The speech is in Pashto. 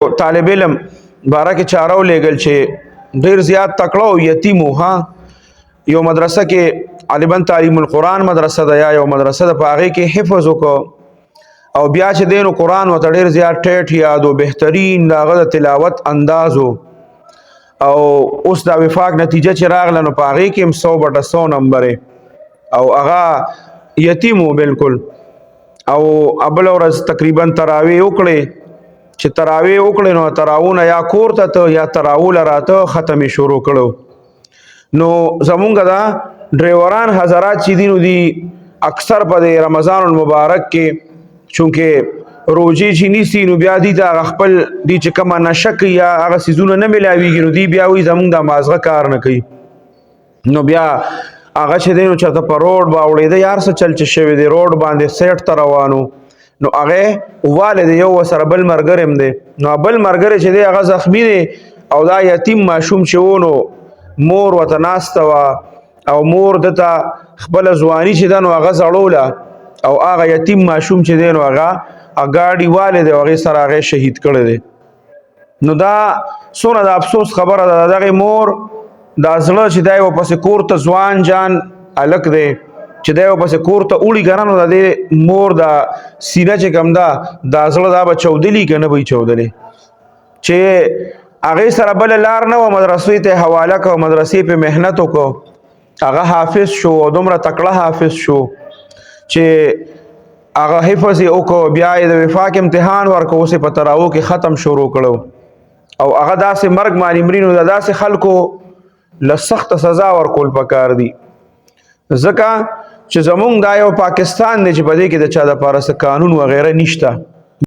طالب علم باره کې چارو لېګل چې ډیر زیات تکړه او یتیم ها، یو مدرسه کې، غالبا تعلیم القرآن مدرسه ده یا یو مدرسه ده، په هغې کې حفظ وکړو او بیا چې دینو قرآن ورته ډیر زیات ټیټ یاد او بهترین د هغه د تلاوت انداز او اوس دا وفاق نتیجه چې راغله نو په هغې کې هم 100/100 نمبر او هغه یتیم بالکل. او ابل ورځ تقریبا تراوی وکړي، چې تراوی وکړي نو تراونه یا کور ته ته یا تراول راته ختمې شروع کړو. نو زمونږ دا ډرایوران حضرات چې دینو دي اکثر په دې رمضان المبارک کې چونکه روزي چې نیسي نو بیا دي ته خپل دي چې کومه نشه کوي یا هغه سیزونه نه ملاویږي، نو دی بیا وایي زمونږ د مازغه کار نه کوي. نو بیا هغه چې دی نو چاته په روډ باوړېده، یار څه چل چې شوی دی، روډ باندې سیټ ته روانو نو هغه والد یو سره بل مرګری هم دی، نو بل مرګری چې دی هغه زخمی دی او دا یتیم ماشوم چې و نو مور ورته ناسته وه او مور دته خپله ځواني چې ده نو هغه زړوله او هغه یتیم ماشوم چې دی نو هغه ګاډي والد دی هغې سره هغه شهید کړی دی. نو دا څونه د افسوس خبره ده، دغه مور دا زړه چې دی ورپسې کور ته ځوان جان هلک دی چې دی ورپسې کور ته اوړي که نه، نو د دې مور دا سینه چې کوم ده دا زړه دا به چودلي که نه به یې چودلي چې هغې سره بله لار نه وه، مدرسې ته حواله کړه، مدرسې پې محنت وکړو، هغه حافظ شو او دومره تکړه حافظ شو چې هغه حفظ یې وکړو، بیا یې د وفاق امتحان ورکړو، اوس یې په تراو کې ختم شروع کړو او هغه داسې مرګ باندې مري. نو د داسې خلکو له سخته سزا ورکول پکار دي، ځکه چې زمونږ دا یو پاکستان دی چې په دې کې د چا دپاره څه قانون وغیره نشته.